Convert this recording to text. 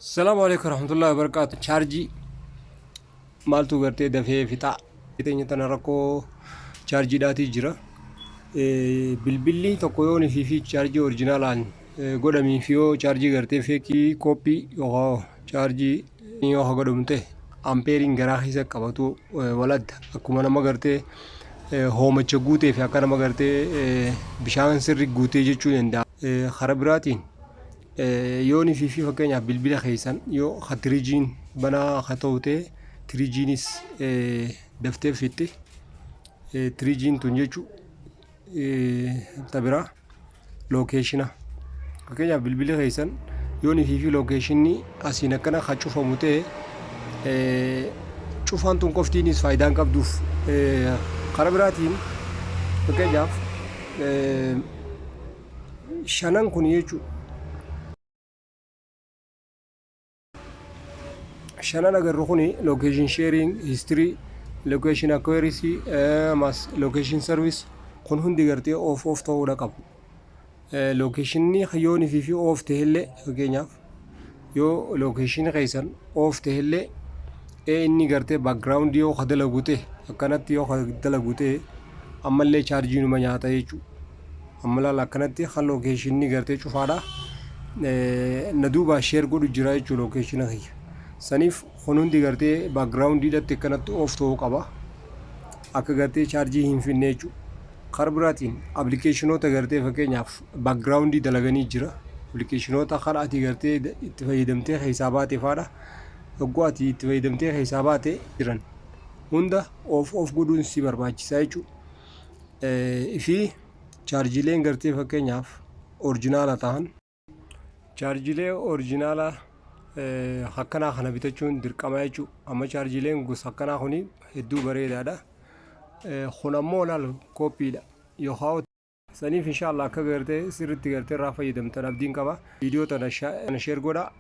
Salaamu alaikum warahmatullahi wabarakatuh. Chaarjii maaltu gartee dafee fixaa? Teenya tana rakkoo chaarjiidhaatii jira. Bilbilli tokko yoo nifii fi chaarjii orijinaalaan godhamiif yoo chaarjii gartee feekii kooppii yookaan chaarjii yoo haa godhamu ta'e, ampeeriin garaa keessa qabatu waladda akkuma nama gartee hoomacha guutee fi akka nama gartee bishaan sirri guutee jechuu danda'a. Karaa biraatiin yoo nifii fi fakkeenyaaf bilbila keessan yoo ha tiriijiin banaa haa ta'u ta'e, tiriijiinis daftee fixxi. Tiriijiin tun jechuu ta biraa lookeeshina. Fakkeenyaaf bilbilli keessan yoo nifii fi lookeeshinni asiin akkana ha cufamu ta'e, cufaan tun qoftiinis faayidaa hin qabduuf. Karaa biraatiin fakkeenyaaf shanan kun jechuudha. Shanan agarru kuni location sharing, history, location accuracy, mas location service kun hundi gartee off off ta'uudha qabu. Locationni yoo nifii fi off ta'ellee, fakkeenyaaf yoo location keessan off ta'ellee, inni gartee background yoo ka dalagu ta'e, akkanatti yoo ka dalagu ta'e, ammallee chaarjii numa nyaata jechuudha. Amma laala, akkanatti kan locationni gartee cufaadha. Na duubaa share godhu jira jechuudha location kiyya. Saniif kun hundi gartee backgroundiidhatti akkanatti off ta'uu qaba. Akka gartee chaarjii hin finne jechuudha. Karaa biraatiin appilikeeshinoota gartee fakkeenyaaf backgroundii dalaganii jira. Appilikeeshinoota kan ati gartee itti fayyadamtee keessaa baate faadha. Yogguu ati itti fayyadamtee keessaa baate jiran hunda off off godhuun si barbaachisaa jechuudha. Fi chaarjiileen gartee fakkeenyaaf orjinaala ta'an, chaarjiilee orjinaala akkanaa kana bitachuun dirqama jechuudha. Amma chaarjiileen gosa akkanaa kuni hedduu bareedaadha. Kun ammoo laal kooppiidha. Yookaan saniif inshallah akka gartee sirriitti gartee irraa fayyadamtan abdiin qaba. Viidiyoo tana share godha.